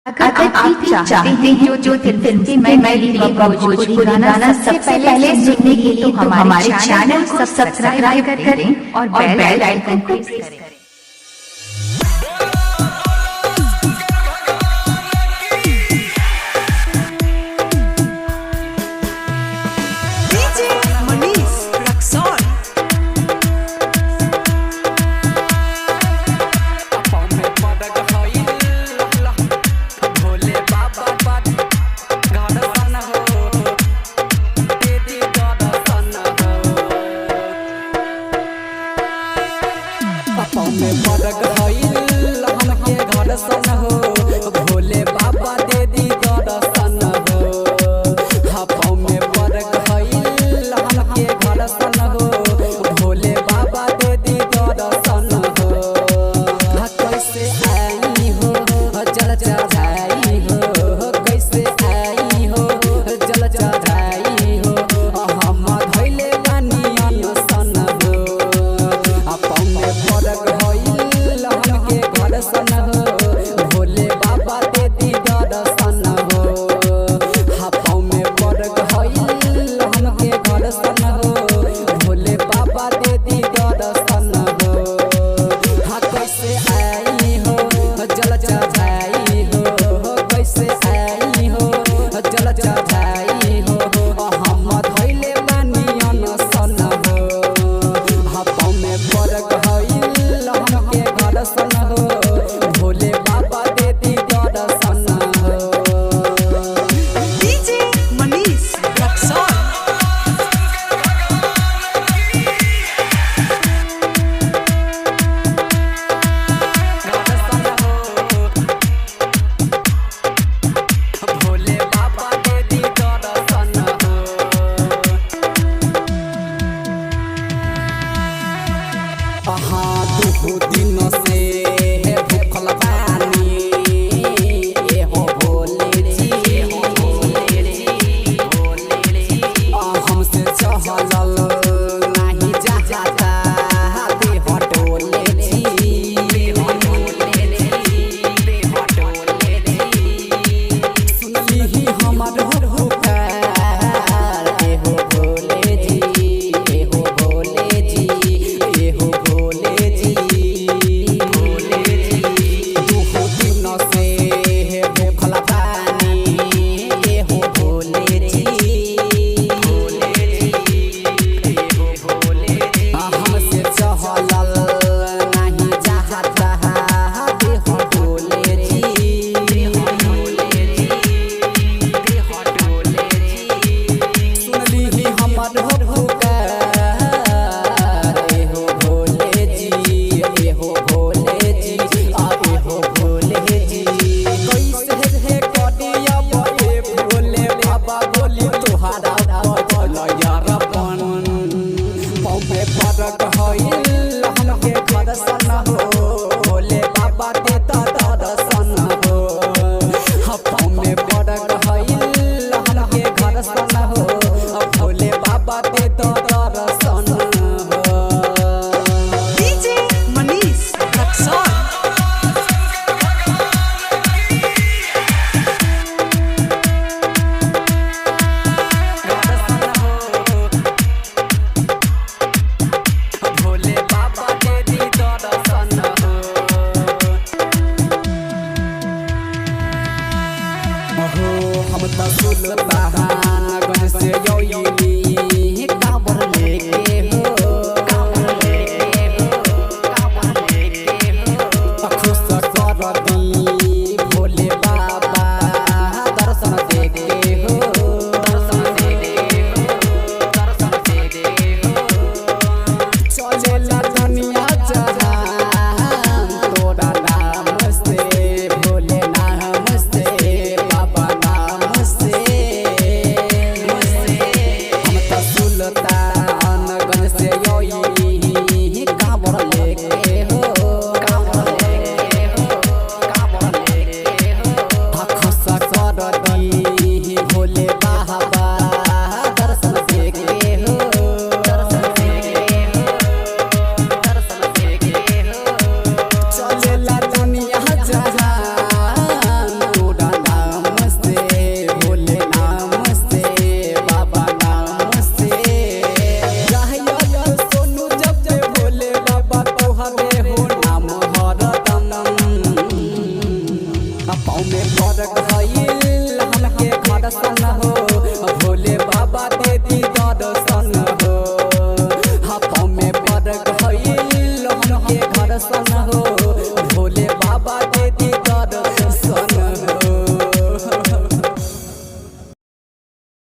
अगर आप भी चाहते हैं जो फिल्म के मैथिली व भोजपुरी गाना सबसे पहले सुनने के लिए तो हमारे चैनल को सब्सक्राइब करें और बेल आइकन को प्रेस करें। DJ Manish Raxaul. Bhole बाबा दे दी दर्शन हो, हपाव में पड़ग हईल हमके घर सन हो। भोले बाबा दे दी दर्शन हो। हा कैसे आई हो जल चढ़ाई हो, कैसे आई हो जल चढ़ाई हो। हम धैले बानी अनसन हो, हपाव में पड़ग हईल हमके घर सन हो। भोले बाबा दे दी दर्शन हो, हपाव में पड़ग हईल हमके घर सन हो। भोले बाबा दे दी दर्शन हो। हा कैसे आई हो जल चढ़ाई हो, कैसे आई हो जल चढ़ाई हो। हम धैले बानी अनसन हो, हपाव में पड़ग हईल हमके घर सन हो। भोले बाबा दे दी दर्शन हो। DJ Manish Raxaul. Bhole बाबा दे दी दर्शन हो। अहाँ दुहु दिन से हे भूखल बानी, एहो भोले जी, हमसे चहलल नाही जाता देह डोले जी, सुनली हमर पुकार, एहो भोले जी, एहो भोले जी, एहो भोले जी, भोले जी। दुहु दिन से भूखल बानी, एहो भोले जी, भोले जी, एहो भोले जी। हमसे चहलल नाही जाता देह डोले जी, देह डोले जी, देह डोले जी। सुनली हमर पुकार, एहो भोले जी, एहो भोले जी, आ एहो भोले जी। कैसे हे करिया ए भोले बाबा, बोली तोहारा बजल यारपन। पाँव में फरक हईल हमके दर्शन हो, भोले बाबा दे दर्शन हो। पाँव में फरक हईल हमके दर्शन हो, भोले बाबा दे दर्शन हो। DJ Manish Raxaul. Bhole बाबा दे दी दर्शन हो। हो हम त सुल्तानगंज से यौली कांवर लेके हो, कांवर लेके हो, कांवर लेके हो। खुश कर दी भोले बाबा दर्शन देके हो, दर्शन देके हो, दर्शन देके हो। चलेला दुनिया जहान तोरा नाम से, भोले नाम से, बाबा नाम से। हम त सुल्तानगंज घरसन हो।